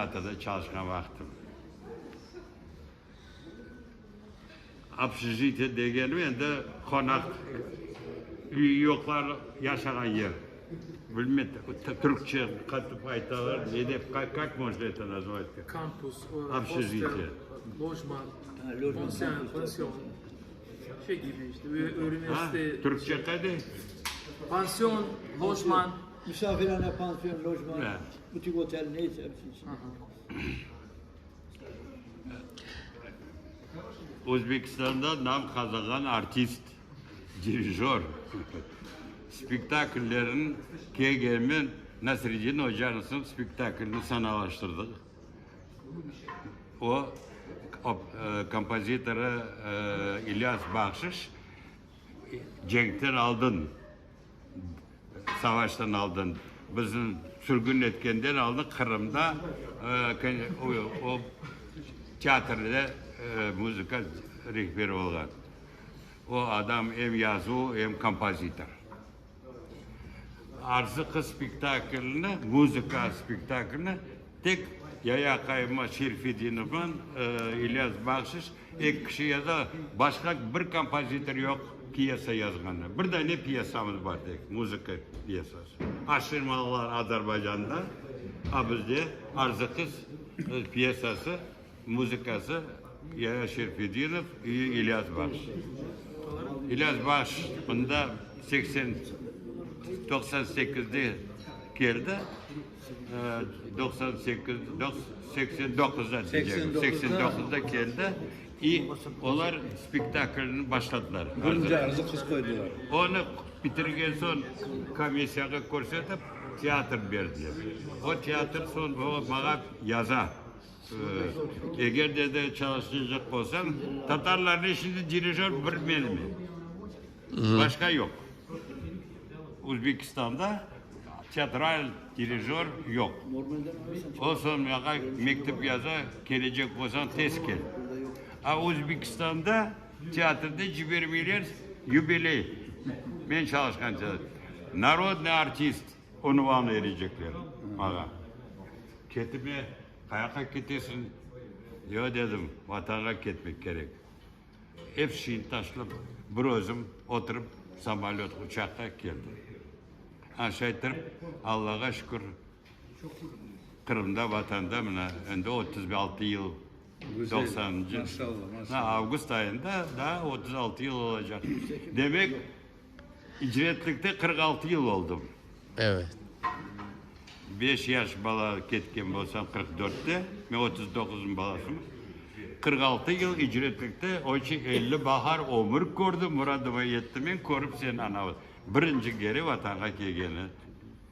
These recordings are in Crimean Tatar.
Teatrda çalışqan vaqtım. Obşejitiye degenim endi qonaq üyi yoqlar yaşağan yer. Bilmem, türkçe qatıp aytalar, ne dep, kak можно это назвать? Kampus, hostel, lojman, pansion, şey kibi işte, üniversite. Türkçe qay Pansion, lojman. Misafirhane, pansion, lojman, butik otel, neyse hepsi içinde. Özbekistanda nam qazanğan artist, dirijör, spektakllerin kelgenmen Nasreddin ocanıñ spektaklini sanalaştırdıq. O, kompozitorı İlyas Bahşiş cenkten aldın. Savaştan aldın, bizni sürgün etkenden aldın Qırımda o teatrde muzıka rehberi olğan. O adam em yazuv, em kompozitor. Arzı qız spektaklini, muzıka spektaklini tek Yaya aqayıma Şerfedinovman, İlyas Bahşiş Eki kişi yaza, başqa bir kompozitor yoq pyesa yazğanı. Bir dane pyesamız bar tek, muzıka pyesası. Aşırmalılar Azerbaycanda, a bizde Arzı qız pyesası, muzıkası Yaya Şerfedinov i İlyas Bahş. İlyas Bahş mında seksen, 98-de keldi. 98, 89-da diyecegim, 89-da keldi i olar spektaklni başladılar. Birinci Arzı qız qoydılar. Onı bitirgen soñ komissiyağa körsetip, teatr berdiler. O teatr soñ o maña yaza, eger dedi çalışacaq bolsañ, tatarlarnıñ içinde dirijör bir menmen, başqa yoq. Özbekistanda teatral dirijör yoq. O soñ maña mektüp yaza, kelecek bolsañ tez kel. A Özbekistanda teatrde cibermeyler yubiley, men çalışqan teatr, narodnıy artist unvanı berecekler maña. Ketme, qayaqqa ketesiñ? Yoq dedim, vatanğa ketmek kerek. Ep şeyni taşlap, bir özüm oturıp samolöt, uçaqqa keldim. A şaytırıp, Allağa şükür, Qırımda, Vatanda mına endi 36 yıl, doqsanıncı, avgust ayında daa 36 yıl olacaq. Demek, icretlikte 46 yıl oldım. Evet. Beş yaş bala ketken bolsam 44-te, men 39-nıñ balasım, 46 yıl icretlikte, o içün 50 bahar ömür kördim, muradıma yettim men, körip seni ana, birinci kere Vatanğa kelgeni,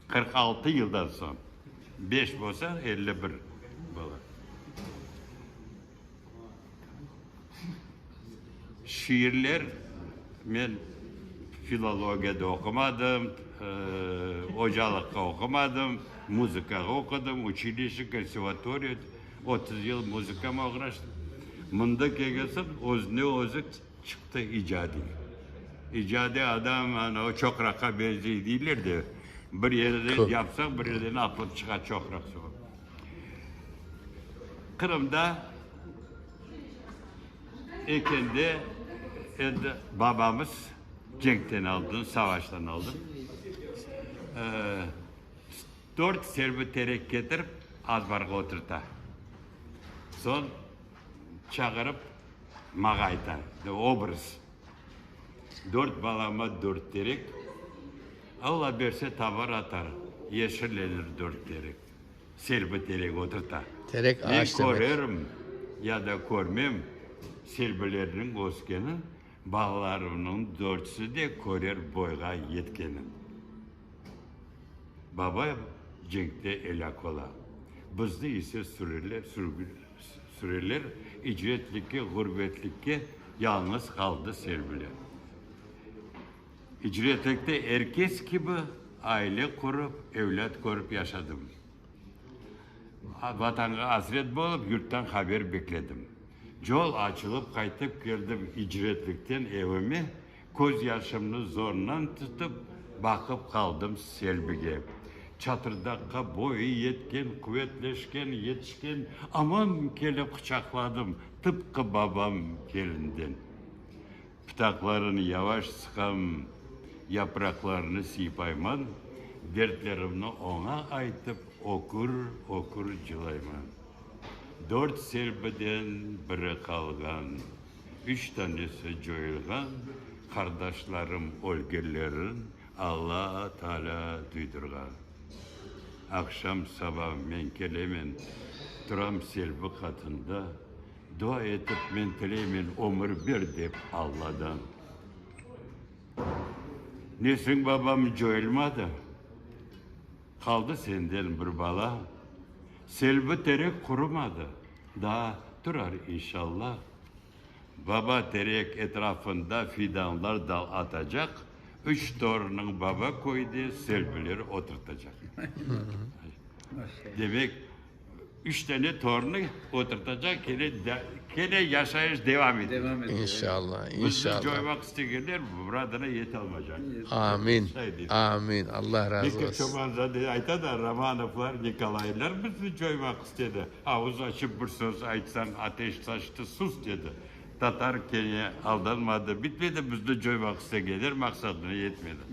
46 yıldan soñ, beş bolsa 51 bola. Şiirler, men filologiyada oqumadım, ocalıqqa oqumadım, muzıkağa oqudım, uçilişçe, konservatoriya, 30 yıl muzıkama oğraştım. Mında kelgen soñ özüne özü çıqtı icadiy. İcadiy adam, ana, o çoqraqqa beñzey deyler de, bir yerden yapsañ, bir yerden atılıp çıqa çoqraq. Qırımda ekende endi babamız cenkten aldın, savaştan aldın, dört servi terek ketirip azbarğa oturta. Soñ çağırıp mağa ayta, obraz, dört balama dört terek, Alla berse tavar atar, yeşillenir dört terek. Selbi terek oturta. Terek Men ağaç demek. körerim ya da körmem selbilerniñ öskenin, balalarımnıñ dörtüsi de körer boyğa yetkenin. Baba cenkte elâk ola. Bizni ise sürerler, sürerler icretlikke, ğurbetlikke, yalıñız qaldı selbiler. İcretlikte er kes kibi aile qurıp, evlât körip yaşadım. Vatanğa asret bolıp, yurttan haber bekledim. Yol açılıp qaytıp keldim icretlikten evime, közyaşımnı zornan tutıp, baqıp qaldım selbige. Çatırdaqqa boyu yetken, quvetleşken, yetişken, aman kelip quçaqladım, tıpqı babam kelinden. Pıtaqlarını yavaş sıqam, yapraqlarını sıypayman, dertlerimni oña aytıp, ökür, ökür cılayman. Dört selbiden biri qalğan, üç tanesi coyulğan, qardaşlarım ölgenlerin Alla Taalâ duydurğan. Aqşam, saba men kelemen, turam selbi qatında, Dua etip men tileymen ömür ber dep Alladan. Nesliñ babam coyulmadı, qaldı senden bir bala, Selbi terek qurumadı, daa turar inşallah. Baba terek etrafında fidanlar dal atacaq, üç torunıñ baba köyde selbiler oturtacaq. Demek, üç tane torunı oturtacaq, kene, kene yaşayış devam etecek. İnşallah, Bizni inşallah. coymaq istegenler muradına yetalmaycaq. Amin, amin. Allah razı Bekir olsun. Çobanzade ayta da, Romanovlar, Nikolaylar bizni coymaq istedi. Avuz açıp bir söz aytsañ, ateş saçtı, sus, dedi. Tatar kene aldanmadı, bitmedi, bizni coymaq istegenler maqsadına yetmedi.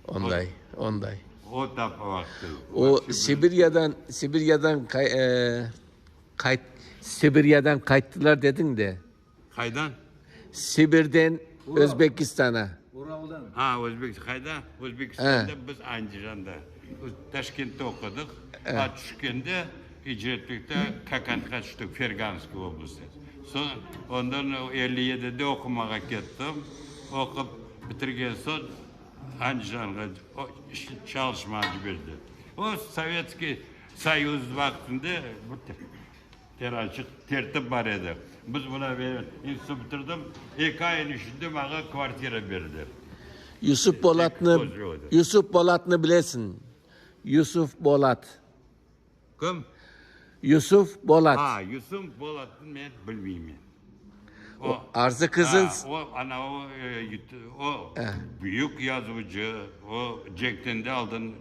Onday, onday. O tap vaqtı. O Sibiryadan, Sibiryadan qayt, Sibiryadan qayttılar dediñ de. Qaydan? Sibirden Özbekistana. Uraldan. Ha, Özbek, qayda? Özbekistanda biz Andijanda, Taşkentte oqudıq. A tüşkende icretlikte Kakantqa tüştik, Ferganskiy oblastı. Soñ ondan 57-de oqumağa kettim. Oqup bitirgen soñ Andijanğa çalışmağa ciberdi. O Sovetskiy Soyuz vaqtında Teraçıq tertip bar edi. Biz buna men institut bitirdim, eki ayın içinde maña kvartira berdiler. Yusuf Bolatnı, Yusuf Bolatnı bilesiñ? Yusuf Bolat. Kim? Yusuf Bolat. A, Yusuf Bolatnı men bilmeymen. O, Arzı qızın. A, o, ana o, o büyük yazıcı, o cenkten de aldın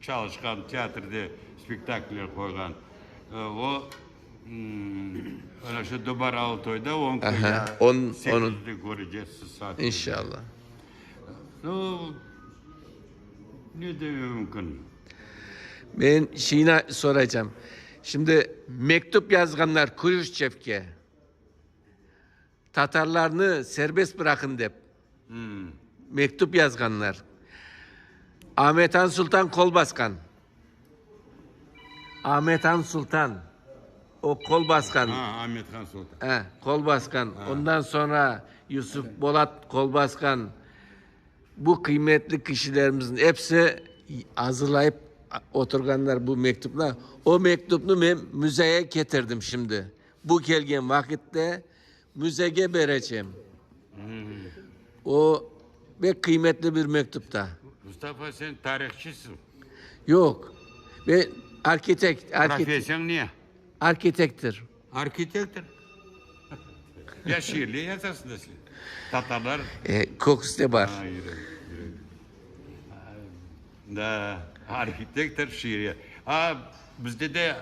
çalışqan, teatrde spektakller qoyğan. O, ana şu Dubaralı toyda on köyde sekizde köreceksiz saat. İnşallah. Nu, ne demek mümkün? Men şeyni soracağım. Şimdi mektup yazğanlar Kruşçevke, tatarlarnı serbest bıraqın dep. Mektup yazğanlar. Amet Han Sultan qol basqan. Amet Han Sultan o qol basqan. Ha, Amet Han Sultan. He, qol basqan. Ondan soñra Yusuf Bolat qol basqan. Bu qıymetli kişilerimizniñ episi azırlayıp oturğanlar bu mektupnı. O mektupnı men müzeye ketirdim şimdi. Bu kelgen vaqitte Müzege berecem. O, pek qıymetli bir mektüp da. Mustafa, sen tarihçısıñ. Yoq, men arhitekt. Professiyañ ne? Arhitektor. Arhitektor? Ya şiirler yazasıñ da sen. Tatarlar. E, köküs de bar. Da, arhitektor şiir. A, bizde de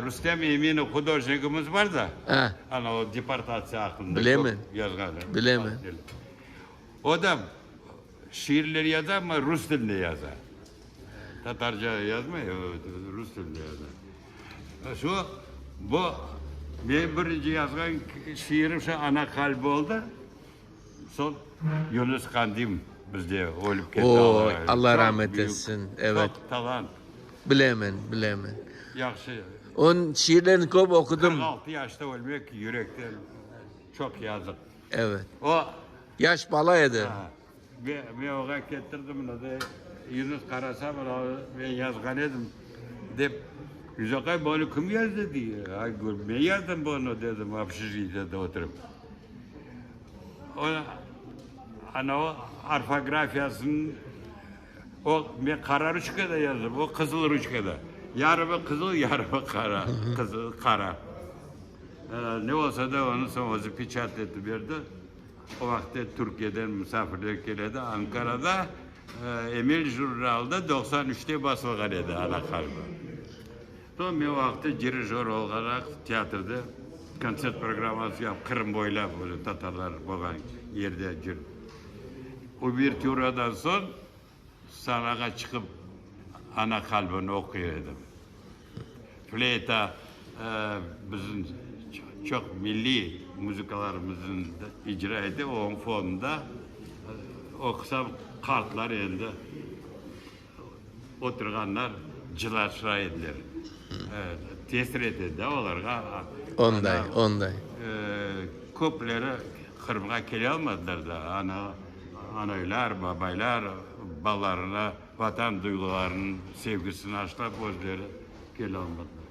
Rustem Eminov hudojnigimiz bar da, ana o deportatsiya aqqında Bilemen. çoq yazğan. Bilemen. O da şiirler yaza, amma rus tilinde yaza. Tatarca yazmay, rus tilinde yaza. Şu, bu, menim birinci yazğan şiirim şu Ana qalbi oldı. Soñ Yunus Qandim bizde ölip ketti. Oy, Alla rahmet etsin, evet. Çoq talant. Bilemen, bilemen. Yahşı. Onıñ şiirlerini köp oqudım. 46 yaşta ölmek yürekten çoq yazıq. Evet. O. Yaş bala edi. Men oña kettirdim, mına de, Yunus qarasa, mına men yazğan edim, dep, Yüz aqay, bunı kim yazdı, dey. Ay, men yazdım bunı, dedim, obşejitiyede oturıp. O, ana o orfografiyasını, o, men qara ruçkada yazdım, o qızıl ruçkada. Yarımı qızıl, yarımı qara, qızıl, qara. Ne olsa da, onı soñ özü peçat etip berdi. O vaqıtta Türkiyeden musafirler keledi, Ankarada. Emel jurnalında 93-te basılğan edi Ana qalbi. Soñ men o vaqıtta dirijör olaraq teatrde kontsert programması yapıp, Qırım boylap, öyle tatarlar bolğan yerde cürip. Uvertüradan soñ sanağa çıqıp Ana qalbini oquy edim. Fleyta bizim çoq milliy muzıkalarımıznı icra ete, onıñ fonunda oqusam, qartlar endi oturğanlar cılaşa ediler. Tesir ete da olarğa. Onday, onday. Köpleri Qırımğa kele almadılar da, ana, anaylar, babaylar balalarına Vatan duyğularınıñ sevgisini aşlap özleri kele almadılar.